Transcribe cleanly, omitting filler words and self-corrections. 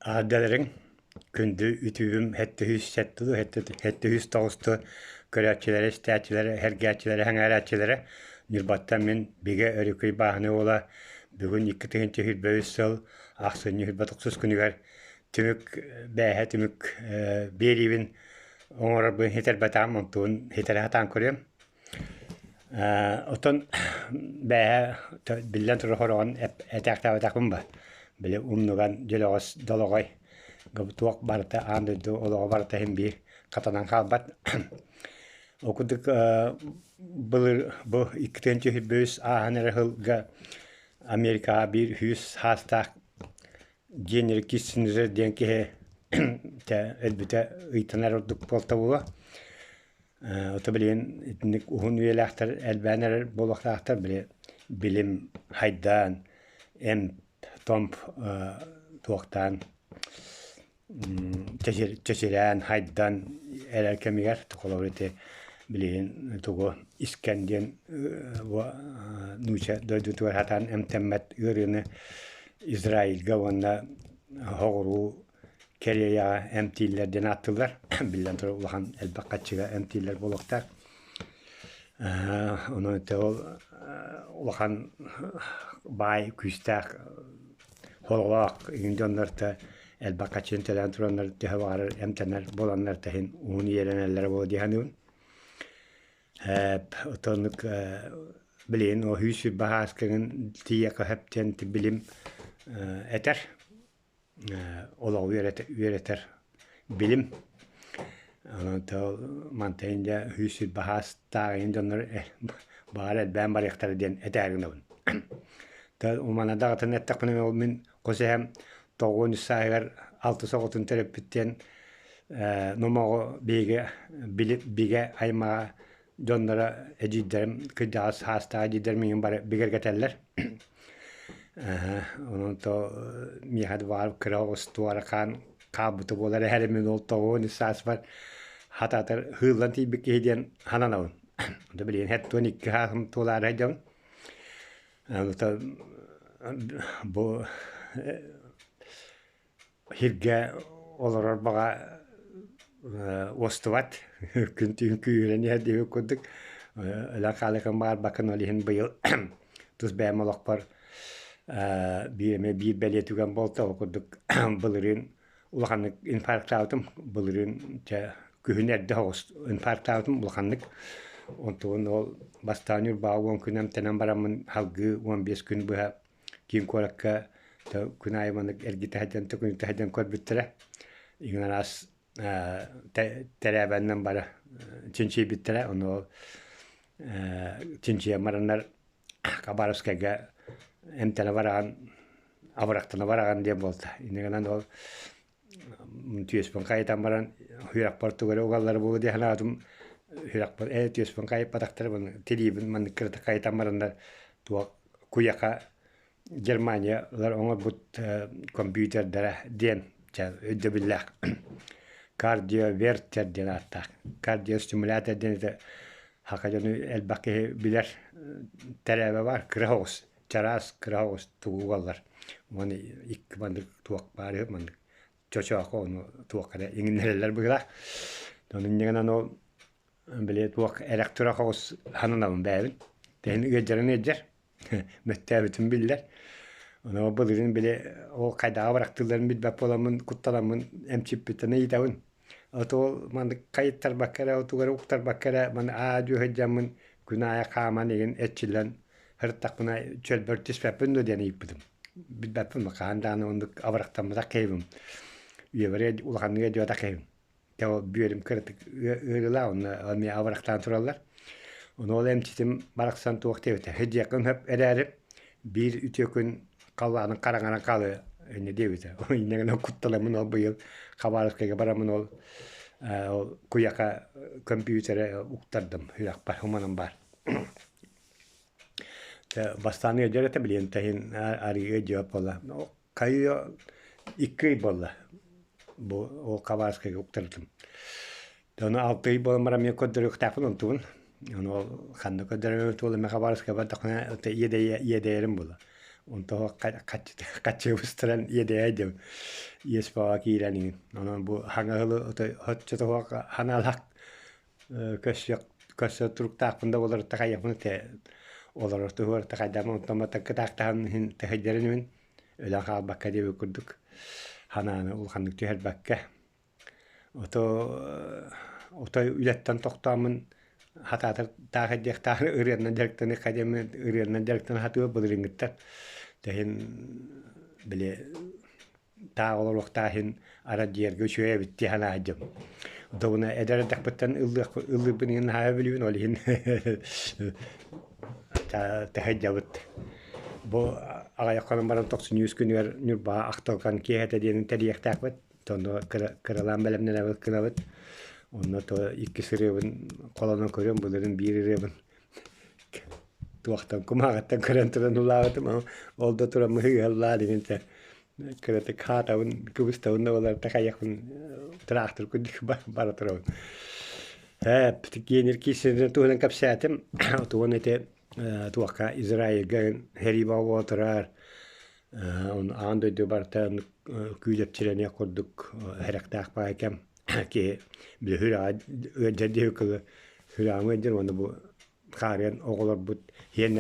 Аҕырдаларыҥ күндү үтүгүм 707 709 көрөөччүлэрэ, истээччилэрэ, сэргээччилэрэ, сэҥээрээччилэрэ Ньурбаттан мин Бигэ Өрүкүй Бааһынай уола бүгүн 2023 сыл ахсынньы 29 күнүгэр түмүк бээһэ түмүк биэриибин оҥорорбун ситэрбэтэҕим, онтубун ситэрэ сатаан көрүөм. Оттон бээһэ биллэн турар хороҕон этээхтээбэтэхпин ба. Били умнуган дьөлөҕөс долоҕой туох барыта аан дойду олоҕо барыта иһин биир хатанан хаалбат. Ол курдук былыр бу 2023 ааһан эрэ сылга Америкаҕа биир үһүс саастаах Генри Киссинджер диэн киһи өлбүтэ ыйтанар ордук буолта буолуо. Ото билигин итинник уһун үйэлээхтэр элбээн эрэр буолуохтаахтар. Били билим хайдаан, эмп-томп туохтаан чэчирээн, хайдан эрэр кэмигэр холобур ити билигин тугу искэн диэн нууча дойдутугар сатаан эмтэммэт ыарыыны Израильга уонна соҕуруу Кореяҕа эмтииллэр диэн ааттыыллар. Биллэн турар, улахан элбэх хаччыга эмтииллэр буолуохтаах. Онон ити ол улахан баай күүстээх хололоох иҥин дьоннор да элбэх хаччыны төлөөн тураннар төһө баҕарар эмтэнэр буоланнар да иһин уһун үйэлэнэллэрэ буолуо дии саныыбын. Отоннук билигин ол 120 ааскыгын тиийиэххэ сөп диэн билим этэр. Олоҕу үөрэтэр билим. Онон мантан дьэ 120 саастаах иһин дьоннор баҕар элбээн барыахтара диэн этээри гынабын. Умана даҕатан эттэхпинэ ол мин хос эһэм 93 сааһыгар алтыс оҕотун төрөппүт диэн номоҕу биһиги бигэ аймаҕа дьонноро эдьиийдэрим кырдьаҕас саастаах эдьиийдэрим миигин бары бигэргэтэллэр. Онон то миэхэ да баҕар кыра оҕус туора хаан хаалбыта буолар эһэрим мин ол 93 сааспар хатаатар ыһыыллан тиийбит киһи диэн сананабын. Онто билигин 72 сааһым туолаары сылдьабын. Бу Сиргэ олорор баҕа уостубат, күн-түүн күүһүрэн иһэр диэбит курдук өлөн хаалыаххын баҕарбаккын, ол иһин быйыл тус бэйэм олохпор биир эмэ биир бэлиэ түгэн буолта, ол курдук былырыын улаханнык инфарктаабытым, былырыын чэ күһүн эрдэ соҕус инфарктаабытым улаханнык. Онтубун ол бастаан Ньурбаҕа 10 күн эмтэнэн бараммын салгыы 15 күн быһа киин куоракка күн аайы маннык эргитэ сылдьан, төкүнүтэ сылдьан көрбүттэрэ. Иҥин араас тэрээбэннэн бары чинчийбиттэрэ. Ону ол чинчийэн бараннар Хабаровскайга эмтэнэ бараҕын, абырахтана бараҕын диэн буолта. Инньэ гынан ол түөспүн хайытан баран сүрэхпэр тугу эрэ угаллара буолуо дии санаатым. Сүрэхпэр ээ түөспүн хайыппатахтара тириибин маннык кыратык хайытан бараннар туох куйаха Германиялар оҥорбут компьютердара диэн өйдөбүллээх кардиовертер диэн ааттаах. Кардиостимулятор диэн это саха дьону элбэх киһи билэр тэрээбэ баар кыра оҕус чараас кыра оҕус тугу угаллар. Уонна икки маннык туох баар үһү маннык чочоохо ону туохха эрэ иҥиннэрэллэр быһыылаах. Ону инньэ гынан ол били туох эрэх турах оҕус сананабын бэйэбин. Тэһин ыалдьарын ыалдьар, мөттөөбүтүм биллэр. Ону былырыын били ол хайдаҕа бырахтыылларын билбэт буоламмын куттанаммын эмчиппиттэн ыйытабын. Ото ол маннык хайыттарбакка эрэ, отугар уктарбакка эрэ маны аа-дьуо сылдьаммын күн аайы хааман игин эрчиллэн сырыттахпына чөлбөр түспэппин дуо диэн ыйыппытым. Билбэппин хаһан даҕаны оннук абырахтамматах киһибин. Үйэбэр улаханнык өйдөөтөх киһибин. Ол бүөрүм кыратык ыарыылаах, онно эмиэ абырахтаан тураллар. Ону ол эмчитим барахсан туох диэбитэ, сылдьыаххын сөп эрээри биир үтүө күн халлаанын хараҥаран хаалыа инньэ диэбитэ. Инньэ гынан кутталаммын ол быйыл Хабаровскайга бараммын ол ол куйаха компьютеры уктардым сүрэхпэр уманан баар. Бастаан ыалдьар этэ билиэн таһын арыйыы дьиэп буолла. Хайыы 2 ый буолла бу ол Хабаровскайга уктарбытым. Ону 6 ый буолан баран мен көрдөрүөхтээхпин онтубун. Ону ол ханна көрдөрөрүм туол эмэ Хабаровскай бардахпына иэдэйэрим буолла. Онто хаччыбыстаран иэдэйэ дьым иэс баҕа киирэн иҥин. Онон бу хаҥа ыһылы оччотугар ханаалаах көрсүөх көрсө туруктаахпын да буолар такайыахпын те олорор туһугар такайдаамын онтон кытаахтаһан иһин тэһэйдэрин мин өлөн хаалбакка диэбит курдук ханааны улаханнык түһэрбэккэ ото отой үлэттэн тохтооммун хатаатар таах эрдиэхтээх ырыаннан дьарыктаныахха диэммин ырыаннан дьарыктана сатыыр былырыыҥҥыттан тэһин били таах олоруохтаах иһин арадьыйарга үчүгэй эбит дии санаадьым. Добуна эдэр эрдэхпиттэн ыллыах ыллыырбын иһин наһаа билибин ол иһин тэһэйдьабыт. Бу аҕыйах хонон баран тохсунньу үс күнүгэр Ньурбаҕа ахтылҕан киэһэтэ диэн тэрийиэхтээхпит. Онно кыралаан бэлэмнэнэбит гынабыт. Онно то иккис ырыабын холонон көрүөм, былырын биир ырыабын туохтан кумааҕыттан көрөн туран ылаабытым. Ол да туран мыһыыһаллаа дигин кыратык хаатабын, кыбыстабын да буолар такайахпын тыраахтыр курдук бара турабын. Ээ, генер киирсэрин туһунан кэпсээтим. Тугун ити туохха Израильга сэрии бөҕө турар. Аан дойду барыта күүдэпчилэниэх курдук сэрэхтээх баай кэм киһи били сүрэҕэ ыалдьар диэки кылы сүрэҕим ыалдьар уонна бу хаарыан оҕолорбут иһэн.